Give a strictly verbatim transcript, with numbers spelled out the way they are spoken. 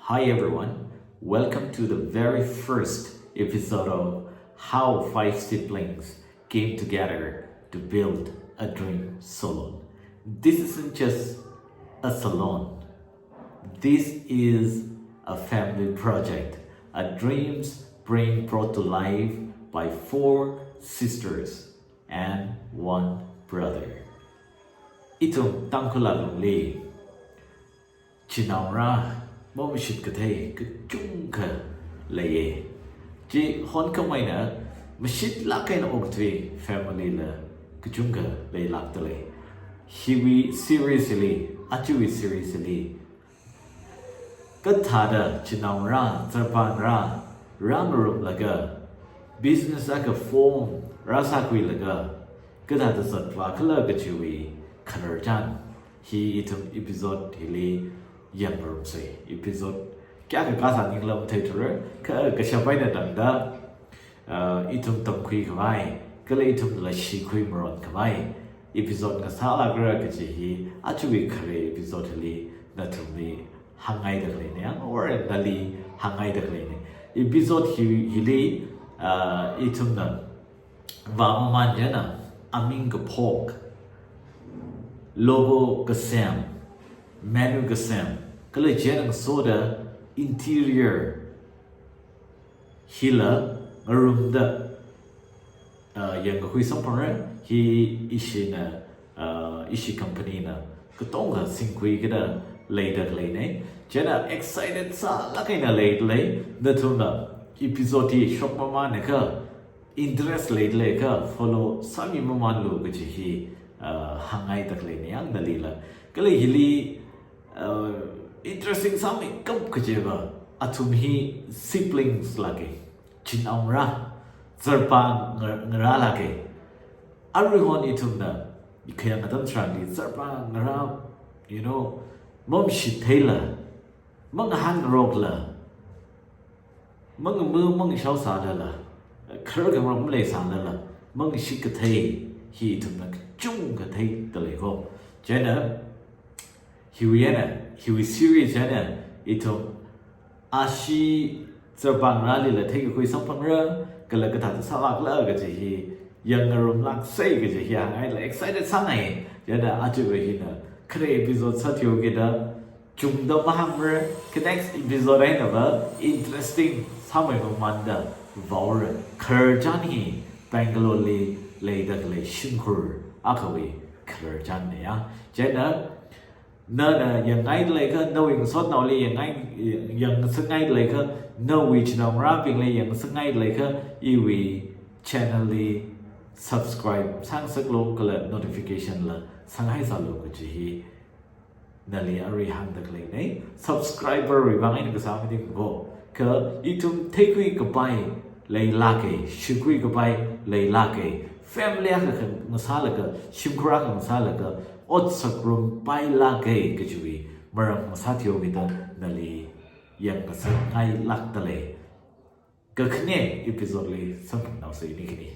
Hi everyone, welcome to the very first episode of How Five Siblings Came Together to Build a Dream Salon. This isn't just a salon. This is a family project, a dreams being brought to life by four sisters and one brother. Ithum Tangkhul alungli chinaongarā mamashit kathei kachungkha leiya. Chi honkhameina mashitlāk eina okathui family la kachungkha leilākdalei. Hiwui series li, ajawui series li, kathāda chinaongarā, zarpāngarā rāngarumlaga, business akha form rāsākhuilaga, kathāda zatvākhala kajiwui khararchan hi ithum episode hili yangngarumsei. Episode kayākha kasā ningla matheithura, kha kashap eina tangda, uh, ithum tamkhui khavai, kala ithum lashikhui maron khavai episode ngasālākra kaji hi ajawui khare episode hili nathumli hāngngaida khaleina, or nali hāngngaida khaleina. Episode hi, hili, uh, ithumna vāmaman chieina aming kaphok, logo kasem, menu kasem, kala chieina ngasoda interior hila ngarumda, uh, yangkakhui samphangra. Hi ishina, uh, ishi company na katonga singkhui kida leida khaleina. Chieina excited sālāk eina leidalei. Nathumna episode hi shokmamānakha, interest leidaleiakha follow sāmimamanlu kaji hi, uh, hāngngaida khaleina yang nalila. Kala hili, uh, interesting sāmeikap kajiva, athum hi siblings lāka, chinaongarā, zarpāngarā lāka. Aruihon ithumna khayang atam tharanli zarpāngarā, you know, mamashit theila, mangahānngarokla, mangama mangashao sālala, kharar khangarok malei sālala, mangashit kathei hi ithumna kachungkha theidalei ko. Chieina hiwui eina, hiwui series eina ithum ashi zarpāngarālila theikakhui samphangra, kala kathāda sālākla kaji hi yangngarumlāksei kaji hi hāngngaila excited sāngai. Chieina ajava hina khare episode sāthuihaokida chungda mahāngmara, kha next episode einava interesting sāmeimamanda vāura. Khararchan hi Bangalore li leida khalei shimkhur akhawui khararchanna ya. Chieina nana yangngaida leiakha, nawui ngasotnaoli yangngai, yangngasakngaida leiakha, nawui chinaongarābingli yangngasakngaida leiakha, iwui channel li subscribe sāngasaklu kala notification la sanghaisālu kaji hi nali arui hāngda khaleina. Subscriber wui vang eina kasā maning ko, kha ithum theikhui kapai leilāka, shitkhui kapai leilāka, family akha ngasālaga, shimkhur akha ngasālaga, ot sāngarum pailāka kajiwui maram ngasāthuihaokida nali yangngasakngailākdalei. Kakhane episode li samphangnaosei ni khani.